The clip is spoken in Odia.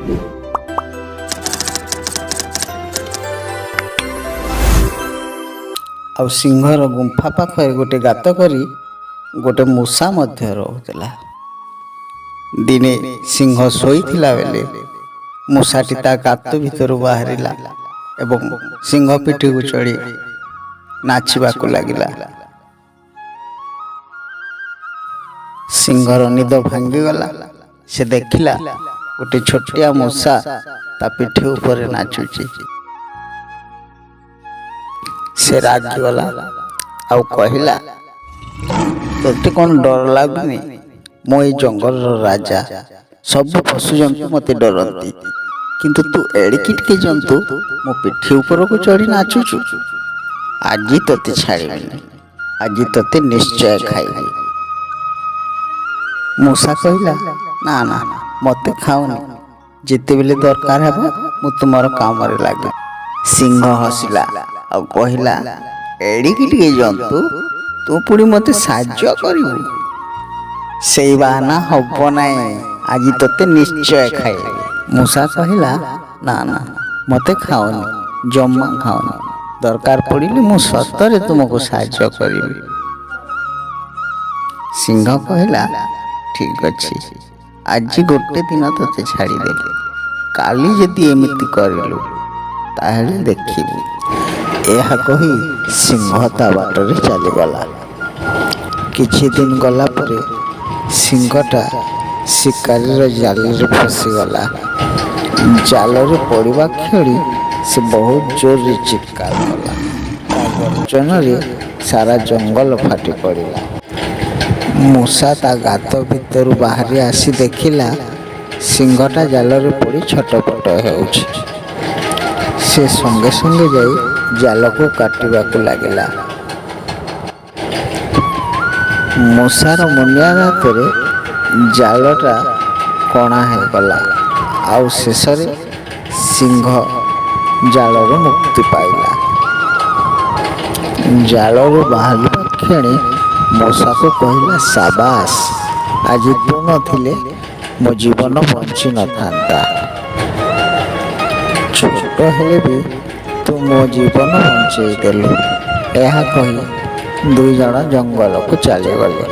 ଆଉ ସିଂହର ଗୁମ୍ଫା ପାଖରେ ଗୋଟେ ଗାତ କରି ଗୋଟେ ମୂଷା ମଧ୍ୟ ରହୁଥିଲା। ଦିନେ ସିଂହ ଶୋଇଥିଲା ବେଳେ ମୂଷାଟି ତା ଗାତ ଭିତରୁ ବାହାରିଲା ଏବଂ ସିଂହ ପିଠିକୁ ଚଢ଼ି ନାଚିବାକୁ ଲାଗିଲା। ସିଂହର ନିଦ ଭାଙ୍ଗିଗଲା। ସେ ଦେଖିଲା, ଗୋଟେ ଛୋଟିଆ ମୂଷା ତା ପିଠି ଉପରେ ନାଚୁଛି। ସେ ରାଗିଗଲା ଆଉ କହିଲା, ତୋତେ କ'ଣ ଡର ଲାଗୁନି? ମୁଁ ଏଇ ଜଙ୍ଗଲର ରାଜା। ସବୁ ପଶୁଜନ୍ତୁ ମୋତେ ଡରନ୍ତି। କିନ୍ତୁ ତୁ ଏଡ଼ିକି ଟିକେ ଜନ୍ତୁ ମୋ ପିଠି ଉପରକୁ ଚଢ଼ି ନାଚୁଛୁ। ଆଜି ତୋତେ ଛାଡ଼ିବିନି। ଆଜି ତୋତେ ନିଶ୍ଚୟ ଖାଇବି। ମୂଷା କହିଲା, ନା ନା, ମୋତେ ଖାଉନି। ଯେତେବେଳେ ଦରକାର ହେବ, ମୁଁ ତୁମର କାମରେ ଲାଗିବି। ସିଂହ ହସିଲା ଆଉ କହିଲା, ଏଡ଼ିକି ଟିକେ ଜନ୍ତୁ, ତୁ ପୁଣି ମୋତେ ସାହାଯ୍ୟ କରିବୁ? ସେଇ ବାହାନା ହବ ନାହିଁ। ଆଜି ତୋତେ ନିଶ୍ଚୟ ଖାଇବି। ମୂଷା କହିଲା, ନା ନା, ମୋତେ ଖାଅନି, ଜମା ଖାଅନି। ଦରକାର ପଡ଼ିଲେ ମୁଁ ସତରେ ତୁମକୁ ସାହାଯ୍ୟ କରିବି। ସିଂହ କହିଲା, ଠିକ ଅଛି, ଆଜି ଗୋଟେ ଦିନ ତୋତେ ଛାଡ଼ିଦେଲି। କାଲି ଯଦି ଏମିତି କରିଲୁ, ତାହେଲେ ଦେଖିବୁ। ଏହା କହି ସିଂହ ତା ବାଟରେ ଚାଲିଗଲା। କିଛି ଦିନ ଗଲା ପରେ ସିଂହଟା ଶିକାରୀର ଜାଲରେ ଫସିଗଲା। ଜାଲରେ ପଡ଼ିବା କ୍ଷଣି ସେ ବହୁତ ଜୋରରେ ଚିତ୍କାର କଲା। ତା ଗର୍ଜନରେ ସାରା ଜଙ୍ଗଲ ଫାଟି ପଡ଼ିଲା। ମୂଷା ତା ଗାତ ଭିତରୁ ବାହାରି ଆସି ଦେଖିଲା, ସିଂହଟା ଜାଲରେ ପଡ଼ି ଛଟପଟ ହେଉଛି। ସେ ସଙ୍ଗେ ସଙ୍ଗେ ଯାଇ ଜାଲକୁ କାଟିବାକୁ ଲାଗିଲା। ମୂଷାର ମୁନିଆ ଦାନ୍ତରେ ଜାଲଟା କଣା ହେଇଗଲା ଆଉ ଶେଷରେ ସିଂହ ଜାଲରୁ ମୁକ୍ତି ପାଇଲା। ଜାଲରୁ ବାହାରିବା କ୍ଷଣି ମୂଷାକୁ କହିଲା, ସାବାସ, ଆଜି ତୁ ନଥିଲେ ମୋ ଜୀବନ ବଞ୍ଚି ନଥାନ୍ତା। ଛୋଟ ହେଲେ ବି ତୁ ମୋ ଜୀବନ ବଞ୍ଚେଇ ଦେଲୁ। ଏହା କହି ଦୁଇ ଜଣ ଜଙ୍ଗଲକୁ ଚାଲିଗଲେ।